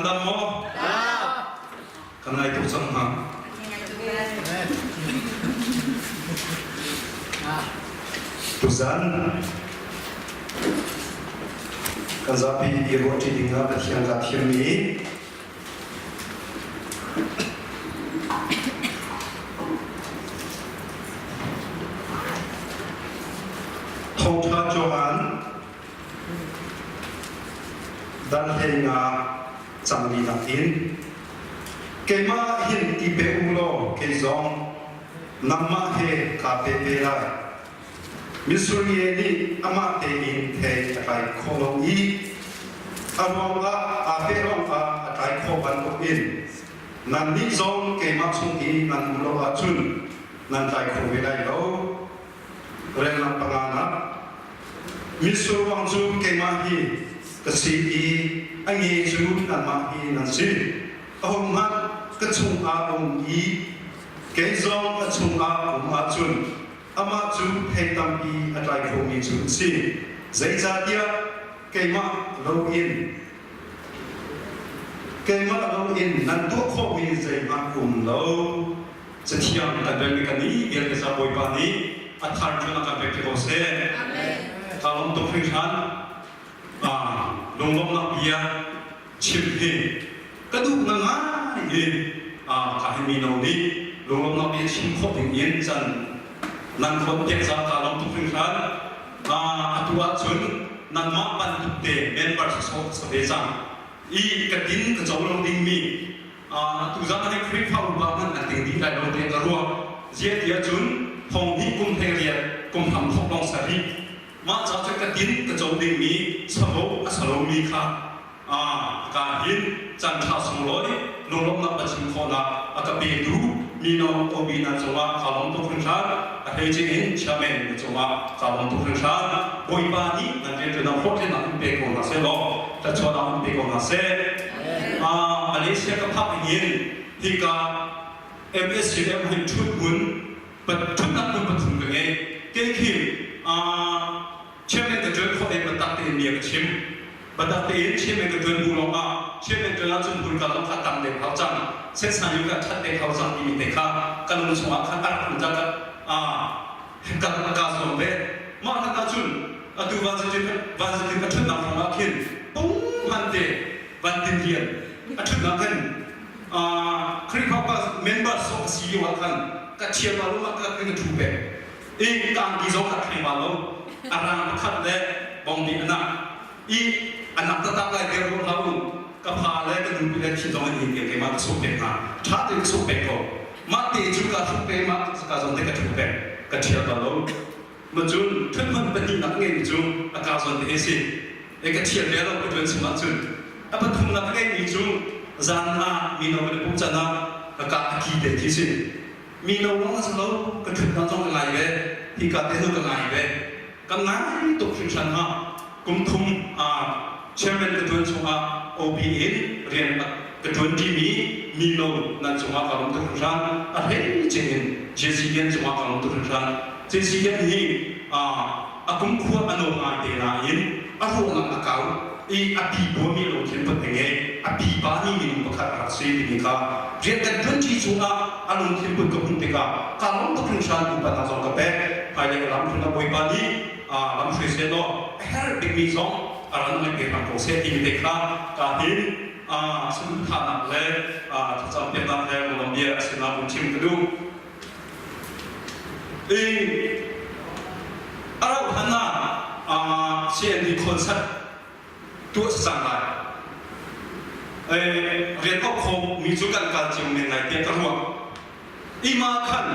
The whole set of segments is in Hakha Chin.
Nan dam maw? Kan ngai tuk cang hna. Tuzan kan zapi i ruahṭi dingah Pathian kaa thimmi Thawngṭha Johan Dan hlei nga cang dihlak in keimah hin i pe u law kei zong nangmah he kaa pe te lai. Mitsur nge nih amah tein thei a tlai khawh lo i a ruangah aa peh ruangah a tlai khawh bantukin nannih zong keimah chung i nan um lo ahcun nan tlai kho ve lai lo. Renglam panganak Mitsur ruang cu keimah hi ka si i a nge cu nanmah hi nan si. Ahohmanh ka chungah a um i kei zong a chungah um ahcun amah cu thei tampi a tlai khomi cu an si. Zeicahtiah keimah loin keimah loin nan tuah khawhmi zeihmanh um lo. Cathiang kan relmi kan i vialte ca Bawipa nih a thar cun a kan pek ko seh. Ka lawm tuk hringhran. Lunglawmhnak bia chim hi ka duh ngangai i ka hi mino nih lunglawmhnak bia chim khawh ding in can nan khon piak ca ka lawm tuk hringhran. Atu ahcun nanmah bantuk te member sawsawh sa ve cang i ka tin ka co lo dingmi Tuzan ah Khrihfa upa hmanh an ting dih lai lo tiah ka ruah. Ziah ti ahcun thong hnih kum 18 kum hram thok lawng sarih mah ca cu ka tin ka co dingmi savo a salomi kha ka hin caan ṭha sunglawi lunglawmhnak ka chim khawhnak a ka petu mino obi nan cungah kaa lawm tuk hringhran. A hleice in chairman na cungah kaa lawm tuk hringhran. Bawipa nih nan rianṭuannak hlawhtlinnak in pe ko hna seh law thluachuahnak in pe ko hna seh. Malaysia ka phak hin hika MSUM hin ṭhut hmun ṭhutnak hmun pathum ka ngei. Kei khi chairman ka ṭuan khawh in biatak tein bia ka chim. Biatak tein chairman ka ṭuan bu lawngah chairman ṭuan ahcun hmunka zong kha tam deuh hau cang, sensan yu ka ṭhat deuh hau cang timi te kha ka lung chungah khan a rak um cang ka ka zuam ve. Mah hlan ahcun atu vanzatin vanzatin a ṭhutnak hrawng ah khin pung te van tin rian a ṭhutnak khan Khrihfa member sawk a si lio ah khan ka ṭhial ma lo ma ka ka ṭhu peng i tangki zong kha thleng ma lo a rang pakhat le bongbi anak i anak taktak lai der ru hlah u ka pa le ka nupi le thin zong an hin ke keimah ka suk pek hna ṭha tein ka suk pek ko mah te cu ka hruk pe mah ka zong te ka ṭhu peng ka ṭhial bal lo ma cun ṭhut pahnihnak ngeimi cu a ka zawn te he si e ka ṭhial ve lo ka ṭuan chung ahcun a pathumnak ngeimi cu zan ah mino kan i pumh can ah ka ka a ki te khi si mino lawng a si lo ka ṭhutnak zong ka ngai ve hika te nu ka ngai ve ka ngai tuk hringhran ha kum thum chairman ka ṭuan chungah OB in rian ka ṭuan ṭimi mino nan cungah ka lawm tuk hringhran a hlei cing in JCN cungah ka lawm tuk hringhran JCN hi a kumkhua a no ngai te nain a ruahnak a kau i a pi buami lungthin put a ngei a pipa nih minung pakhat a rak si timi kha rian kan ṭuanṭi chungah a lungthin put ka hmuh tikah kaa lawm tuk hringhran upatnak zong ka pek hmailei ka lam hrim ah Bawipa nih lam hruai seh law a herh bikmi zong a ran ngai pe hram ko seh timi te kha kaa hin saduhthahnak le thlacam piaknak le lawm bia a sinah vun chim ka duh. I a rauh hlan ah CND concert tuah si cang lai. Rian awk kho mi cu kan kal cio men lai tiah ka ruah. Ima khan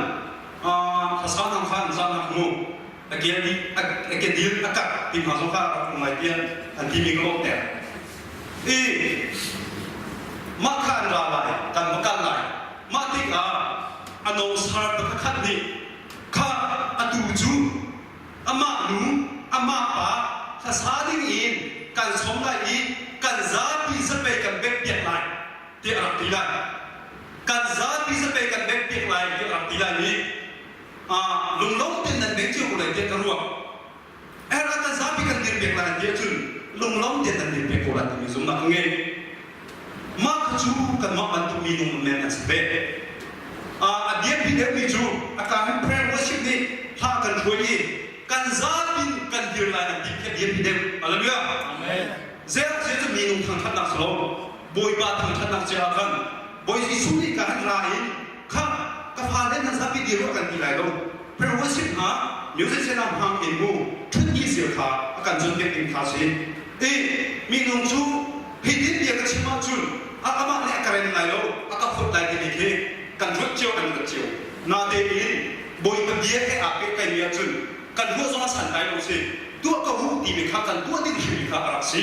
hlasa nang khan zanak mu a ke dil a kak ti hna zong kha rak um lai tiah an timi ka lawmh ter. I mah kha an ra lai, kan va kal lai. Mah tikah a nosar pakhat nih kha atu cu amah nu amah pa hlasa ding in kan sawm lai i kan zapi zapei kan bengh piak lai tiah a rak ti lai. Kan zapi zapei kan bengh piak lai tiah a rak ti lai i lunglawm tein nan beng cio ko lai tiah ka ruah. Era kan zapi kan dir pek lai ti ahcun lunglawm tein nan dir pek ko lai timi zumhnak ka ngei. Mah kha cu kanmah bantuk minung men an si ve. A biapi deuhmi cu a ka prayer worship nih hla kan hruai i kan zapi kan dir lai an ti khi a biapi deuh. Hallelujah. Amen. Zeah cu minung thangthatnak si lo. Bawipa thangthatnak cia ah khan Bawi Jesuh nih ka han ra in kha ka fale nan zapi dir kan ti lai lo. Prayer worship hna musician ah hmang in mu ṭhutni zir kha a kan cawnpiak ding kha si. I minung cu hitin bia ka chim ahcun a amah nih a ka rem lai lo, a ka phut lai timi khi kan ruat cio kan ruat cio. Natein Bawipa bia he aa pehtlaimi ahcun kan ruah zong a san lai lo si. Tuah ka hu timi kha kan tuah ding hrimmi kha a rak si.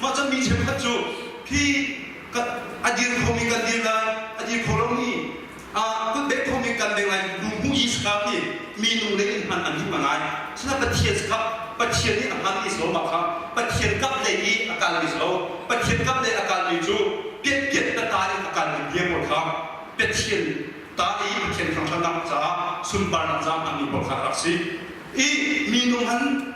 Mah cun mi cheukhat cu khi a dir khomi kan dir lai, a dir kho lomi kut bek khomi kan bek lai lungmu i saka khi minung lei in hman an duh ngai. Sina Pathian saka Pathian nih a hman mi si lo mah kha Pathian kap lei i a kal mi si lo. Pathian kap lei a kal mi cu piat piat tata in a kal mi bia pawl kha Pathian ta i Pathian thangṭhatnak caah sunparnak caah hmanmi pawl kha a rak si. I minung han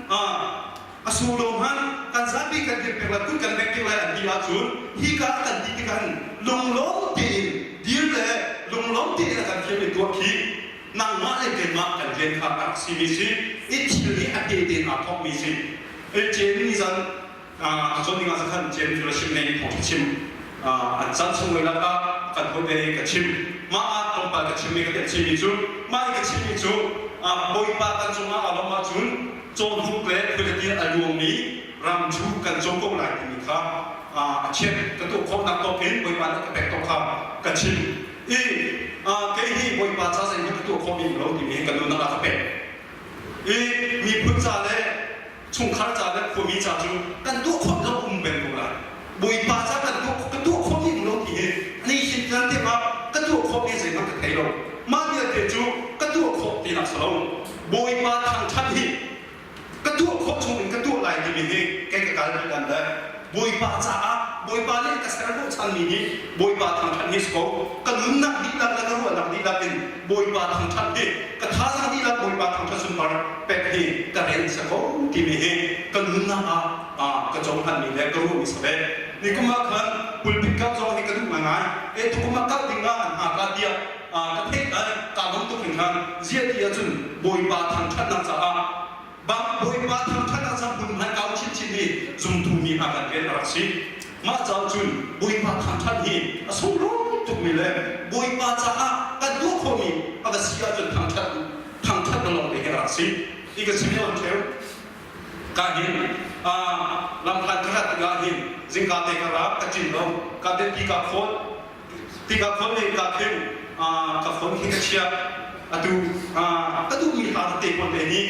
a sunglaw hmanh kan zapi kan dir pek lai kut kan bek pek lai an ti ahcun hika kan ti tikah hin lunglawm tein dir le lunglawm tein a kan thiam i tuah khi nangmah le keimah kan rian kha a rak simi si i thil hi a te tein aa thawkmi si. Cem nizan a cawn ding ah khan Cem fellowship nei thawng chim an caan chung lei lakah kan hawi ve ka chim. Mah ah tlawmpal ka chimmi ka chimmi cu mah i ka chimmi cu Bawipa kan cungah aa lawmh ahcun cawhnuk le khualitir a luangmi ram cu kan co ko lai timi kha a chim. Ka tuah khawhnak tawk in Bawipa nih ka pek tawk kha ka chim. I kei hi Bawipa ca zeihmanh ka tuah khawhmi um lo timi hi ka nunnak ah ka pek. I miphun ca le chungkhar ca le khuami ca cu kan tuah khawh lo um peng ko lai. Bawipa ca kan tuah ka tuah khawhmi um lo ti hi ni hin tiang te ah ka tuah khawhmi zeihmanh ka thei lo. Mah vialte cu ka tuah khawh tinak si lo. Bawipa thangṭhat hi ka tuah khawh chung in ka tuah lai timi hi kei ka kal dan le Bawipa caah Bawipa nih ka ser hnawhchanmi hi Bawipa thangṭhat hi si ko. Ka nunnak dihlak le ka ruahnak dihlak in Bawipa thangṭhat hi ka thazaang dihlak Bawipa thangṭhat sunpar pek hi ka rian si ko timi hi ka nunnak ah ka cohlanmi le ka ruahmi si ve. Nikum ah khan pulpit kal zong hi ka duh ngaingai. E tukum ah kal ding ah an hna ka tiah ka theih ai kaa lawm tuk hringhran. Ziah ti ahcun Bawipa thangṭhatnak caah Bang Bawipa thangṭhatnak ca hmunhmai kau chinchin hi zumtu mi hna kan rian a rak si. Mah caah cun Bawipa thangṭhat hi a sunglawi tukmi le Bawipa caah kan tuah khawhmi a va si ahcun thangṭhat thangṭhat na lawng te hi a rak si. Hi ka chim tawn ṭheo. Ka hin lamhlan ka rat tikah hin zingka te ka ra ka cin lo ka biapi ka khawn Tikah phone in ka khin ka phone khi ka chiah. Atu ka duhmi hla tete pawl te nih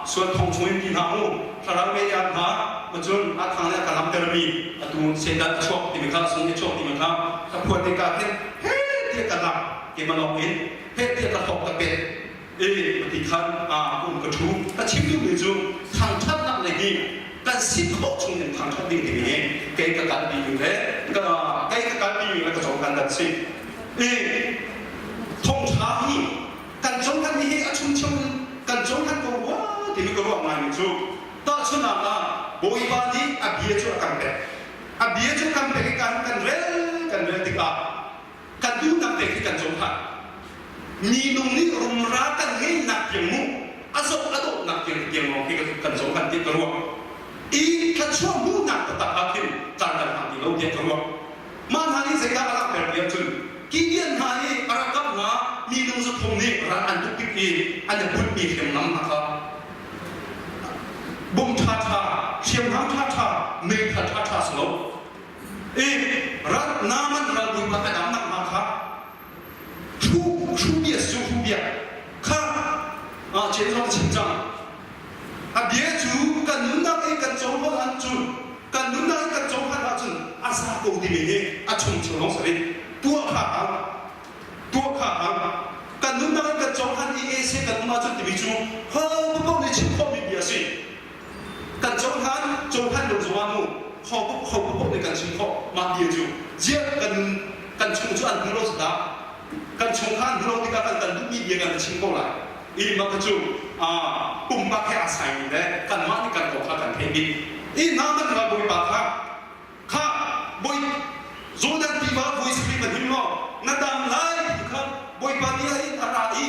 sual thong chung in ti hna mu. Thlarau mei an hna cun a thang le a ka lamtermi atu Satan a chuak timi kha sung i chuak timi kha ka phuan tikah khin he tiah ka lak keimah lawng in he tiah ka hlawk ka pet i ti khan um ka ṭhu. Ka chim duhmi cu thangṭhatnak lei hi kan si khawh chung in thangṭhat ding timi hi kei ka kalpi ning le kei ka kalpi ning le ka cohlan dan si. I thawngṭha hi kan cohlan hi a chungcheu in kan cohlan ko rua timi ka ruah ngaimi cu tahchunhnak ah Bawipa nih a bia cu a kan pek. A bia cu kan pek i kan kan rel kan rel tikah kan duhnak te khi kan cohlan. Minung nih rumra kan ngeihnak tiang mu a zoh a dawhnak tiang tiang lawng khi kan cohlan tiah ka ruah. I thluachuah hmuhnak taktak ah khin caan kan hmang ti lo tiah ka ruah. Mah hna nih zeidah a langhter ti ahcun Gideon hna i a ralkap hna minung 300 nih ral an tuk tik i an i bunhmi hriamnam hna kha bum ṭhaṭha, hriamnam ṭhaṭha, meithal ṭhaṭha si lo. I ral Naaman ralbawipa a damnak hna kha Hru hru bia cu hru bia kha ah chen zong chim cang. A bia cu kan nunnak i kan cohlan ahcun kan nunnak i kan cohlan ahcun a za ko timi hi a chung chung lawng si tuah kha hang tuah kha hang kan nunnak i kan cohlan i ese kan um ahcun timi cu ho paoh nih chim khawhmi bia a si. Kan cohlan cohlan lo zongah mu ho ho paoh nih kan chim khawh mah bia cu ziah kan kan chung cu an hmu lo dah kan chung kha an hmu lo tikah kan kan duhmi bia kan chim ko lai i mah cu pumpak he aa saimi le kanmah nih kan kong kha kan theih bik i na kan ral bawipa kha kha bawi. Jordan tiva voi sarih va hnim law na dam lai ti kha Bawipa nih a in a ra i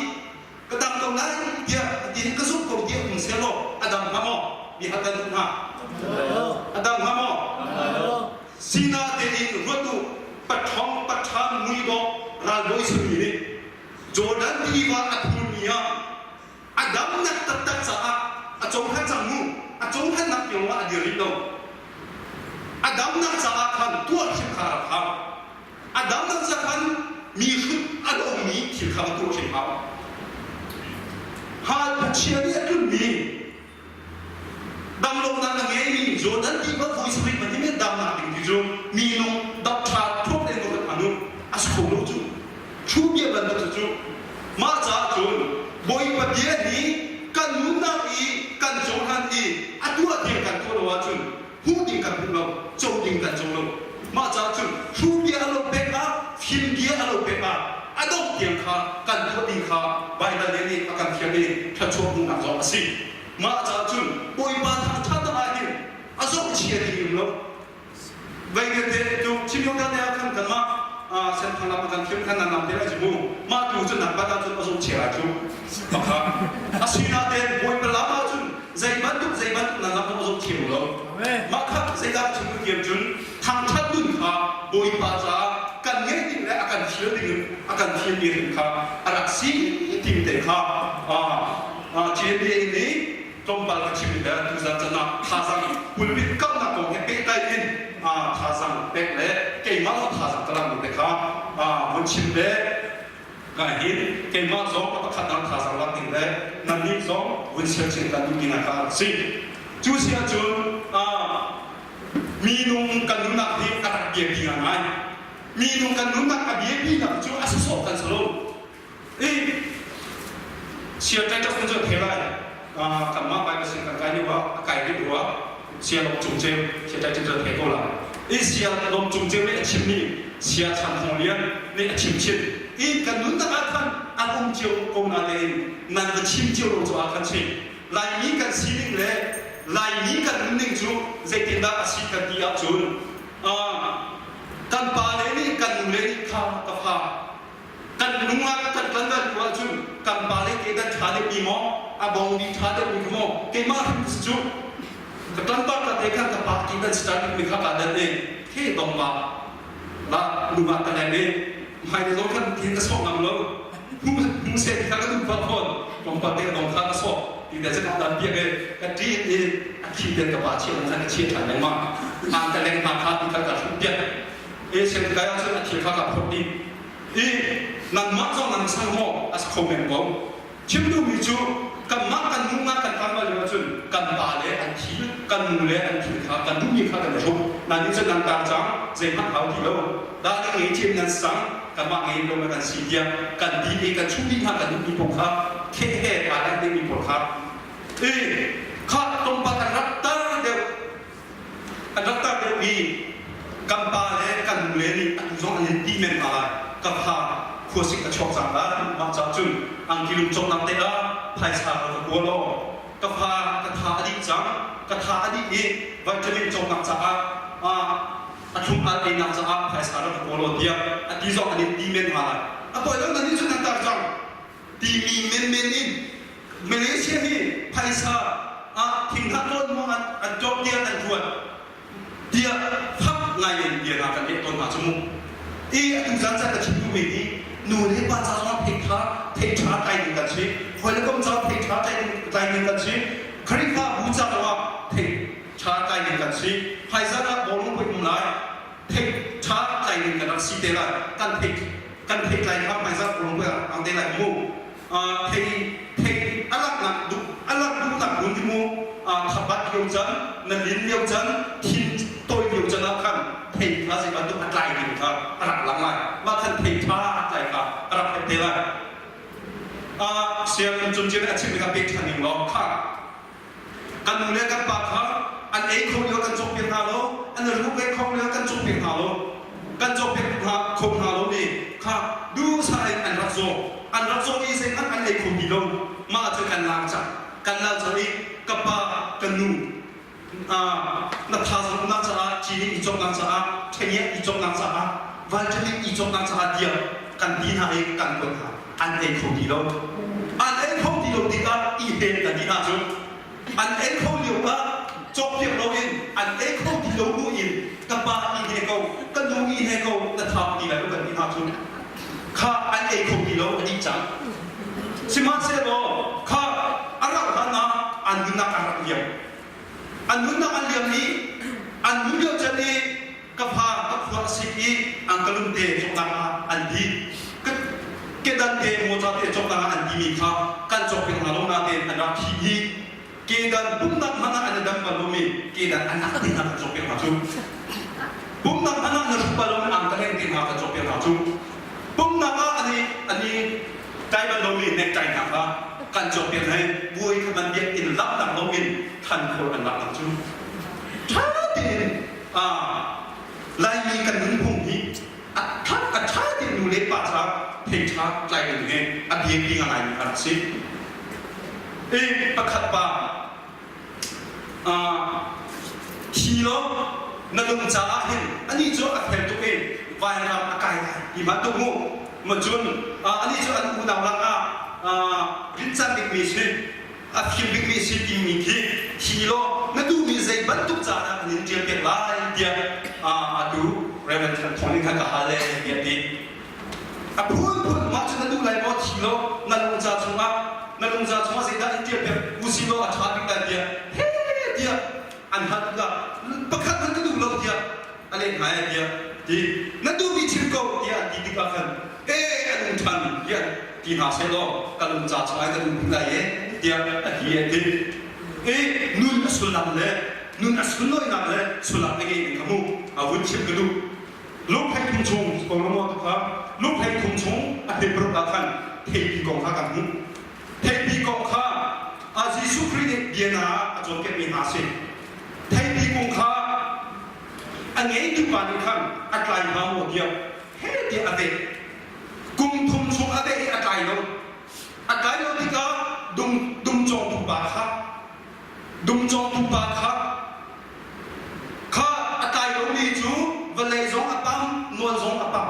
ka dam ko lai tiah a ti ka zumh ko tiah um seh law a dam hnga maw? Mi hal kan duh hna. A dam hnga maw? Sina tein ruat u, paṭhawng paṭha muidawh ralbawi sami nih Jordan tiva a thulmi ah a damnak taktak caah a cohlan cang mu. A cohlannak tiang ah a dir rih lo. A damnak caah khan tuah hrim kha a rak hau. A damnak ca khan mi hrut a lomi thil kha va tuah hrim hau. Hal Pathian nih a tlunmi damlonak a ngeimi Jordan tiva voi sarih hmanh hi damnak ding ti cu minung dapṭha thuap le nawl anu a si kho lo cu. Thu bia bantuk cu mah caah cun Bawipa bia hi kan nunnak i kan cohlan i a tuah tiang kan tuah lo ahcun hmuh ding kan hmu lo, co ding kan co lo. Mah caah cun thu bia a lo pek ah, fim bia a lo pek ah a dongh tiang kha kan tuah ding kha Baibal nih a kan thiam i thluachuah hmuhnak zong a si. Mah caah cun Bawipa thangṭhatnak ah hin a zohchia ding um lo. Vei tu chim kan ne khan kan mah senthang lam kan thiam khan nan lam te lai mu mah tu cu nan bat ahcun a zohchia lai cu makha asinain Bawipa lam ahcun zei bantuk zei bantuk nan lam a zohchia lo mah kha zeidah chim ka tiam cun thangṭhat nun kha Bawipa caah kan ngeih ding le a kan thial ding in a kan thial mi rim kha a rak si tim te kha GNDA nih tlawmpal ka chim le tuzan can ah thazaang pulpit kauhnak kong he pehtlai in thazaang pek le keimah zong thazaang ka lakmi te kha vun chim le ka hin keimah zong a pakhat dang thazaang lak ding le nannih zong vun share chin kan duh tinak kha a rak si. Cu si ahcun minung kan nunnak hi a rak biapi ngai. Minung kan nunnak a biapinak cu a sawsawh kan si lo. I sia Titus nih cun the lai kanmah Bible sin kan kai lio ah a kai rih rua sia lawm cung ceu sia Titus cun the ko lai. I sia lawm cung ceu nih a chimmi sia Chan Thawng Lian nih a chim chin. I kan nunnak ah khan an um cio ko na tein nan va chim cio lo cu ah khan chim. Laimi kan sining le Laimi kan nunning cu zeitindah a si kan ti ahcun kan pa le nih kan nu le nih kha ka fa kan nungak kan tlanval lio ahcun kan pa le ke dan ṭha deuhmi maw a bongmi ṭha deuhmi kha maw keimah hrim cu ka tlangpar ka te khan ka pa ki dan start mi kha ka dan e he dong pa la nungak ka leng e hmai le zong khan thin ka sawh ngam lo hmu se kha ka duh pa phon dong pa te dong kha ka sawh ti te ka dan piak e ka ṭin i a thi ten ka pa chia khan ka chia ṭhan lengmang an ka leng hna kha ti kha ka hrim piak e sian kai ahcun a thil kha ka phorh dih i nangmah zong nan sang maw a si kho men ko chim duhmi cu kanmah kan nu nga kan tlangval lio ahcun kan pa le an thi kan nu le an thil kha kan duhmi kha kan hruk nan nih cun nan tar cang zeihmanh hau ti lo dah na ngei cem nan sang kanmah ngei lo kan si tiah kan ti i kan chuh dih hna kan duhmi pawl kha kheh he aa leng dingmi pawl kha i kha tlawmpal kan rak tar deuh An rak tar deuh i kan pa le kan nu le nih atu zong an in ti men hna lai. Ka fa khuasik a chuak cang lai. Mah caah cun angki lum cawknak te ah phaisa ka ka kua law ka fa ka tha a dih cang. Ka tha a dih i vitamin cawknak caah a thlum al einak caah phaisa rak ka kua law tiah a ti zong an in ti men hna lai. A poi lo nan nih cun nan tar cang. Timi menmen in Malaysia hi phaisa ah thinghnah tawn maw an cawk tiah an ruat tiah fak ngai in bia hna kan leh tawn hna cu mu. I atu zan caan ka chim duhmi hi nu le pa ca zongah thei ṭha thei ṭha tlai ding kan si hawi le kom ca thei ṭha tlai ding kan si Khrihfabu ca zongah thei ṭha tlai ding kan si hmaizarh ah bawlung puai um lai thei ṭha tlai ding kan rak si te lai kan thei kan thei tlai kha hmaizarh bawlung puai ah ang te lai mu thei thei a laknak duh a lak duhnak hmun hi mu thabat lio can na lin lio can thin toi lio can ah khan thei kha zei bantuk a tlai ding kha a rak lang lai mah khan thei ṭha a tlai kha a rak het te lai sianginn cun cin a chim kha pek ṭhan ning law kha Kan nu le kan pa kha an ei kho lio kan cawkpiak hna lo, an ruh ei kho lio kan cawkpiak hna lo. Kan cawkpiak hna kho hna lo ni kha duhsah in an rak zaw. An rak zaw i zeihmanh an ei kho ti lo. Mah cu kan lang cang. Kan lang cang i ka pa, ka nu, na thazaang umnak caah cini i cawknak caah, ṭhengiah i cawknak caah, vitamin i cawknak caah tiah kan ti hna i kan kuat hna. An ei kho ti lo. An ei kho ti lo tikah i hen kan ti hna cu. An ei kho lio ah cawkpiak loin an ei kho ti lo bu in ka pa i he ko, ka nu i he ko na thau ti lai lo kan ti hna cu. Kha an ei kho ti lo a dih cang. Sihmanhsehlaw kha a rauh hlan ah an nunnak a rak liam. An nunnak an liam i an nun lio can i ka fa ka khua a sik i an ka lungte cawknak ah an ti. Ka kedan te mawca te cawknak ah an timi kha kan cawk piak hna lo nain an rak thi i kedan pumnak hmanh ah an i dam bal lomi kedan a nak te hna kan cawk piak hna cu. Pumnak hmanh ah na hruk bal lomi ang ka leng te hna kan cawk piak hna cu. Pumnak ah an i an i tlai bal lomi necktie hna kha kan cawk piak hna i buai kha man biakinn laknak loin thankhur an laknak cu. Ṭha tein Laimi kan nunphung hi a ṭha a ṭha tein nu le pa ca thei ṭha tlai ding hi a biapi ngaingai a rak si. I pakhat pa thi law na lung caah hin anih cu a fel tuk i vairam a kai lai ti bantuk mu ma cun anih cu an unau lakah rincan bikmi si a fim bikmi si timi khi thi law na duhmi zei bantuk ca dah an in ṭial piak lai tiah atu Reverend Than Thawng nih khan ka hal le tiah ti a phunphun mah cu na duh lai maw thi law na lungca chungah na lungca chungah zeidah in ṭial piak usi law a ṭha bik lai tiah he tiah an hal tikah pakhat hmanh ka duh lo tiah a leh hna e tiah ti na duhmi chim ko tiah an ti tikah khan e a nung ṭhan tiah ti hna seh law ka lungca chungah ka duh bik lai e tiah a ti a ti i nun a sullam le nun a sunlawinak le sullam a ngei ning kha mu a vun chim ka duh lungphei thum chung kong maw tu kha lungphei thum chung a thei paruk ah khan theipi kong kha kan hmuh theipi kong kha a Jesuh Khrih nih biana ah a cawnpiakmi hna a si theipi kung kha a ngeitu pa nih khan a tlai hnga maw tiah he tiah a veh kum thum chung a veh i a tlai lo a tlai lo tikah dum dum cawngtu pa kha dum cawngtu pa kha kha a tlai lomi cu vawlei zong a pam nawn zong a pam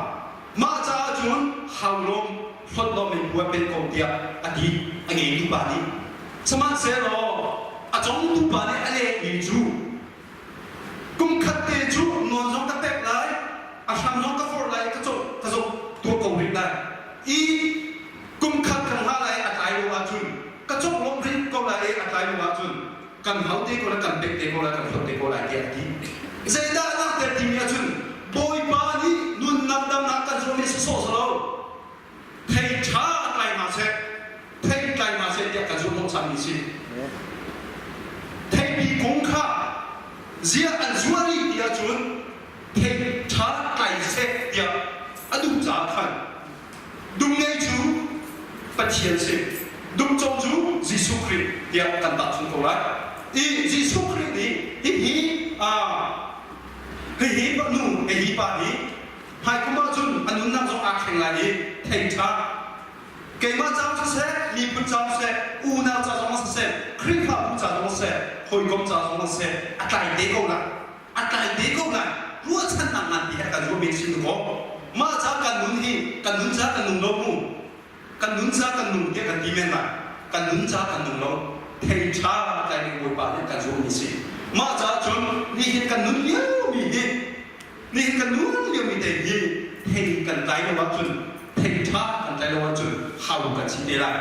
mah caah cun haulawm hlawt in bua pen ko tiah a ti a ngeitu pa nih sihmanhsehlaw a cawngtu pa nih a lehmi cu Kum khat te cu nawn zong ka pek lai, a hram zong ka forh lai, ka cawh ka zoh tuah ko rih lai. I kum khat kan hngah lai a tlai lo ahcun ka cawk lawm rih ko lai i a tlai lo ahcun kan hau te ko lai, kan pek te ko lai, kan hlawt te ko lai tiah a ti. Zeidah a langhter timi ahcun Bawipa nih nunnak damnak kan zuam hi sawsawh si lo. Thei ṭha tlai hna seh, thei tlai hna seh tiah kan zumh hnawhchanmi si. Theipi kung kha ziah an zuar i ti ahcun thei ṭha tlai seh tiah a duh caah khan dum ngei cu Pathian si, dum cawm cu Jesuh Khrih tiah kan tahchun ko lai. I Jesuh Khrih nih hihi hihi nu hihi pa nih Hmaikum ahcun a nunnak zong aa thleng lai i thei ṭha. Keimah caah siseh, miphun caah siseh, unau ca zong ah siseh, Khrihfabu ca zong ah siseh, hawikom ca zong ah siseh, a tlai te ko lai. A tlai te ko lai. Ruahchannak nganpi he kan ruahmi si dakaw. Mah caah kan nun hi kan nun caah kan nung lo mu. Kan nun caah kan nung tiah kan ti men lai. Kan nun caah kan nung lo. Thei ṭha tlai ding Bawipa nih kan zuammi si. Mah caah cun nihin kan nun liomi hi Nihin kan nun liomi te hi thei kan tlai lo ahcun thei ṭha kan tlai lo ahcun hau kan si te lai.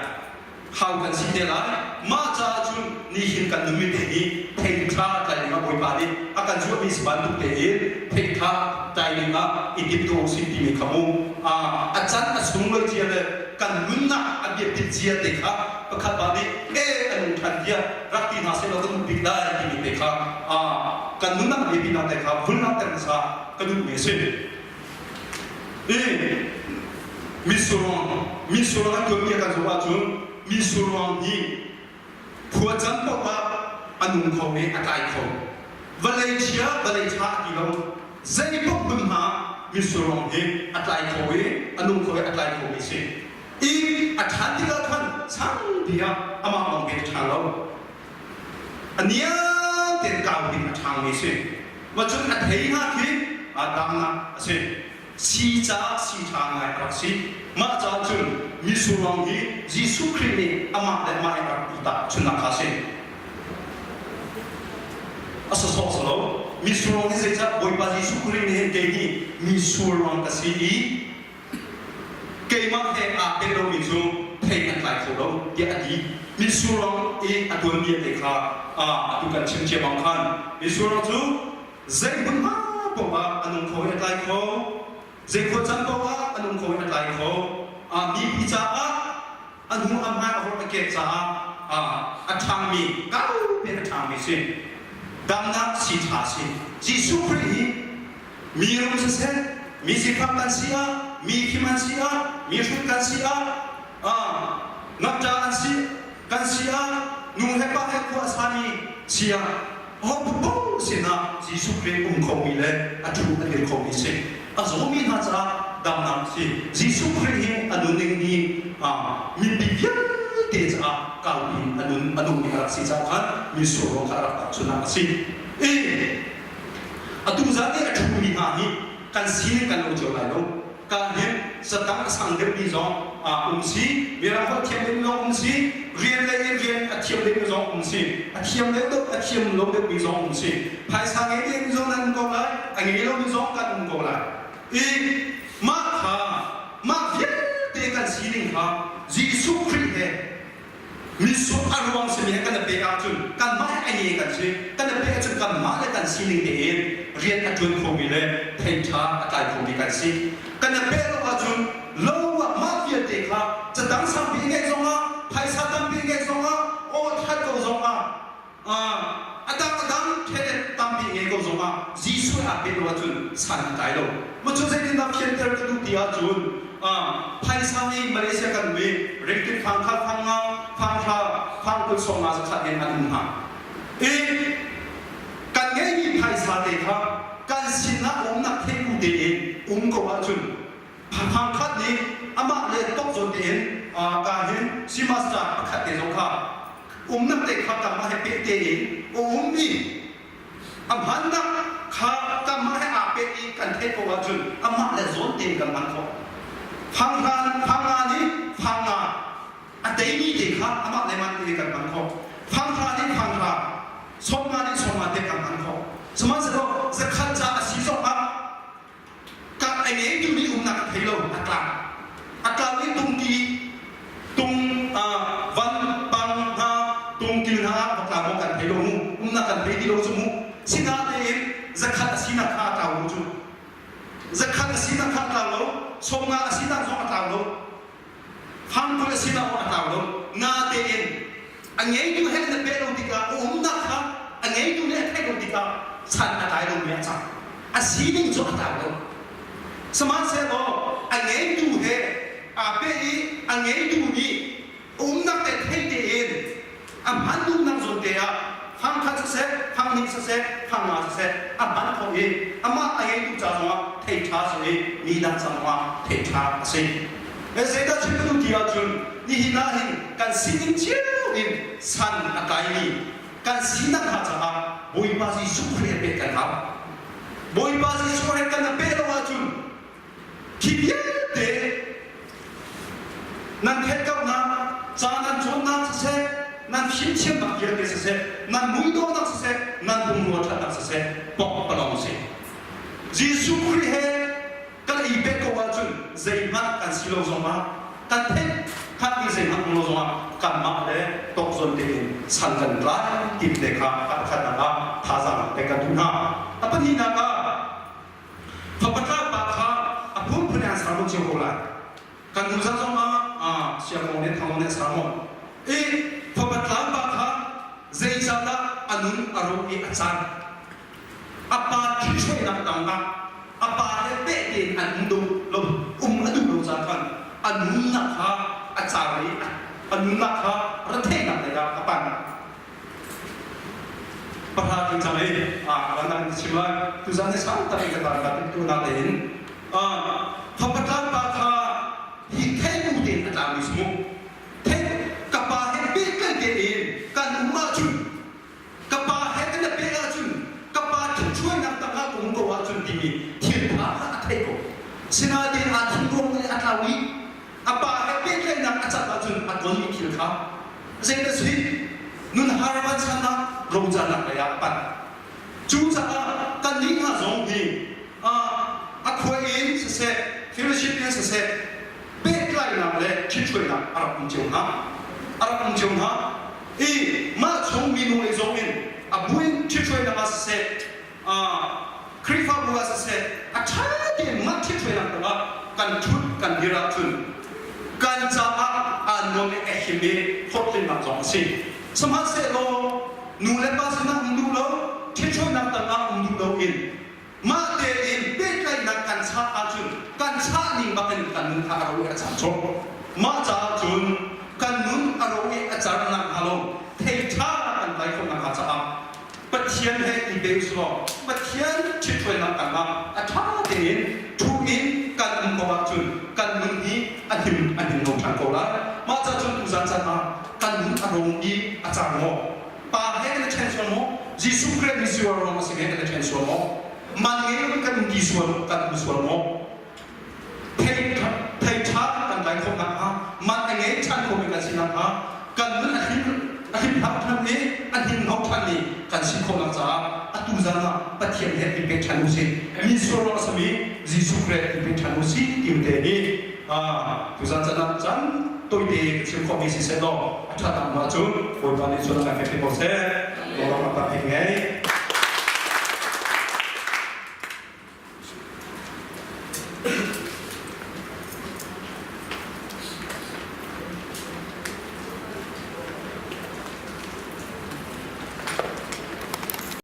Hau kan si te lai. Mah caah cun nihin kan nunmi te hi thei ṭha tlai dingah Bawipa nih a kan zuahmi si bantuk tein thei ṭha tlai dingah i timtuah usih timi kha mu a can a sunglawi cia le kan nunnak a biapit cia te kha pakhat pa nih e a nung ṭhan tiah rak ti hna sehlaw kan duh bik lai timi te kha kan nunnak biapinak te kha vulnak ter hmasa ka duhmi a si. I misurang misurang an tuanmi kan zoh ahcun misurang hi khua can paoh ah a nung kho i a tlai kho. Vawlei chia vawlei ṭha a ti lo. Zei paoh hmunhma misurang hi a tlai kho i a nung kho i a tlai khomi si. I a ṭhan tikah khan sangpi ah amah lawng te a ṭha lo. A niam tein kau ding a ṭhangmi si. Ma cun a thei hna khi a damnak a si. Si caah si ṭha ngai a rak si. Mah caah cun mitsur ruang hi Jesuh Khrih nih amah le amah i a rak i tahchunhnak kha a si. A sawsawh si lo. Mitsur ruang hi zeicah Bawipa Jesuh Khrih nih hin kei hi mitsur ruang ka si i keimah he aa tel lomi cu thei an tlai kho lo tiah a ti. Mitsur ruang i a tuanbia te kha atu kan chim cia bang khan mitsur ruang cu zei hmunhma paoh ah a nung kho i a tlai kho. Zei khua caan paoh ah a nung kho i a tlai kho. Mipi caah a hnu a hmai a vorh a ket caah a ṭhangmi kaupi a ṭhangmi si. Damnak si ṭha si. Jesuh Khrih hi mi rum siseh, mi sifak kan si ah, mi fim an si ah, mi hrut kan si ah, ngakṭa an si kan si ah, nu he pa he khua a sami si ah, aho sinah Jesuh Khrih um khomi le a ṭhu a dir khomi si. A zawmi hna caah damnak si. Jesuh Khrih hi a nunning hi mipi vialte caah kaupi a nun a nungmi a rak si caah khan mitsur ruang kha a rak tahchunhnak a si. I atu zan i a ṭhumi hna hi kan sining kan lo cio lai lo. Kan hin satang a sang deuhmi zong um si, mirang holh thiam deuhmi zong um si, rian lei in rian a thiam deuhmi zong um si, a thiam deuh deuh a thiam lo deuhmi zong um si. Phaisa ngei deuhmi zong nan um ko lai, a ngei lomi zong kan um ko lai. I mah kha mah vialte kan sining kha Jesuh Khrih he Mitsur a ruang simi he kan i pek ahcun kanmah he a nge kan si. Kan i pek ahcun kanmah le kan sining tein rian a ṭuan khomi le thei ṭha a tlai khomi kan si. Kan i pek lo ahcun lo ah mah vialte kha catang sangpi ngeih zongah, phaisa tampi ngeih zongah, aw ṭhat ko zongah a dang a dang ṭhenet tampi ngei ko zongah Jesuh aa pek lo ahcun san a tlai lo. Maw cu zeitindah fianter ka duh ti ahcun phaisa hi Malaysia kan um i ringtit fang khat fang nga fang hra fang 20 sawm nga zakhat in an um hna. I kan ngeihmi phaisa te kha kan sinah umnak theihbu tein um ko ahcun fang khat nih amah le tok zawn tein ka hin simaster pakhat te zong kha umnak te kha kanmah he peh tein a ummi a hmannak kha kanmah he aa peh i kan theih ko ahcun amah le zawn tein kan hman khawh. Fanghla fanga nih fanga a teimi te kha amah le mah te kan hman khawh. Fanghra nih fanghra, sawmnga nih sawmnga te kan hman khawh. Sihmanhsehlaw zakhat ca a si zong ah Kap a ngeitu nih umnak a thei lo, a tlang. A tlang i tungti, tung van pang hna, tungkil hna ah va tla maw kan thei lo mu. Umnak kan thei ti lo cu mu. Sinain zakhat a sinak kha a tlau lo cu. Zakhat a sinak kha a tlau lo, 50 a sinak zong a tlau lo. Fangkul a sinak zong a tlau lo. Natein a ngeitu he na peh lo tikah a umnak kha a ngeitu nih a theih lo tikah san a tlai lomi a cang. A sining cu a tlau lo. Sihmanhsehlaw a ngeitu he aa peh i a ngeitu nih umnak te thei tein a hman duhnak zawn te ah fang khat siseh, fang hnih siseh, fang nga siseh a hman khawh i amah a ngeitu ca zongah thei ṭha a si i mi dang ca zongah thei ṭha a si. Zeidah chim ka duh ti ahcun nihin ah hin kan sining cio in san a tlaimi kan sinak hna caah Bawipa Jesuh Khrih he peh kan hau. Bawipa Jesuh he kan peh lo ahcun Khi vialte nan theihkauhnak, ca nan cawnnak siseh, nan fimthiamnak vialte siseh, nan muidawhnak siseh, nan pumrua ṭhatnak siseh, pokpalawng si. Jesuh Khrih he kan i pek ko ahcun zeihmanh kan si lo zongah, kan theih hngalhmi zeihmanh um lo zongah kanmah le tawkzawn tein san kan tlai ti te kha a pakhatnak ah thazaang pek kan duh hna. A pahnihnak ah Fapa pa kha a phunphun in an sermon cio ko lai. Kan hnu zan zong ah siangmawng nih thangmawng nih an sermon. I fapa pa kha zeicahdah a nun a rawh i a can? A pa ṭhihhruainak tangah a pa he peh tein an um duh lo, um a duh lo caan khan a nunnak kha a car i a nunnak kha retheihnak lei ah a panh. Pahra ding cang i a nan chim lai. Tuzan ni sang tak in ka tar ka tu na tein fapatlan pa kha hi thei bu tein a tlang mi si mu. Thei ka pa he pehtlai tein kan um ahcun ka pa he kan peh ahcun ka pa ṭhitṭhuainak tang. timi thil tha kha a theih ko. Sinain aa thim ruang i a tlau i a pa he pehtlaihnak a cat ahcun a tonmi thil kha zei na si nun har vansannak rocanak lei ah a panh. Cucaah kannih hna zong hi a khua in siseh, fellowship in siseh, pehtlainak le ṭhithruainak a rak um cio hna. A rak um cio hna. I mah chung minu lei zong in a buin ṭhithruainak ah siseh, Khrihfabu ah siseh, a ṭha tein mah ṭhithruainak tangah kan ṭhut kan dir ahcun kan caah aa nuam i a him i hlawhtlinnak zong a si. Sihmanhsehlaw nu le pa sinah um duh lo, ṭhithruainak tangah um duh loin mah tein pehtlaihnak kan chah ahcun kan chah ning bakin kan nun kha a ro i a car cawk. Mah caah cun kan nun a ro i a car nakhnga lo thei ṭha kan tlai khawh nakhnga caah Pathian he i pe usulaw Pathian ṭhithruainak tangah a ṭha tein ṭhu in kan um ko ahcun kan nun hi a him a him lo ṭhan ko lai. Mah caah cun tuzan caan ah kan nun a rong i a cang maw? Pa he kan i ṭhen sual maw? Jesuh Khrih misual ruang a si he kan i ṭhen sual maw? Man ngei loin kan um ti sual kan um sual maw? Thei thei ṭha kan tlai khawh nakhnga man a ngei ṭhan khomi kan si nakhnga kan nun a him a him hlau ṭhan i a hninghno ṭhan i kan si khawhnak caah atu zan ah Pathian he i pe ṭhan usih. Misual ruang a sami Jesuh Khrih i pe ṭhan usih ti te hi tuzan caan ah caan tawite ka chim khawhmi si seh law a ṭhat nakhnga cun Bawipa nih cun a kan pek te ko seh. Lawmhnak tak ngei.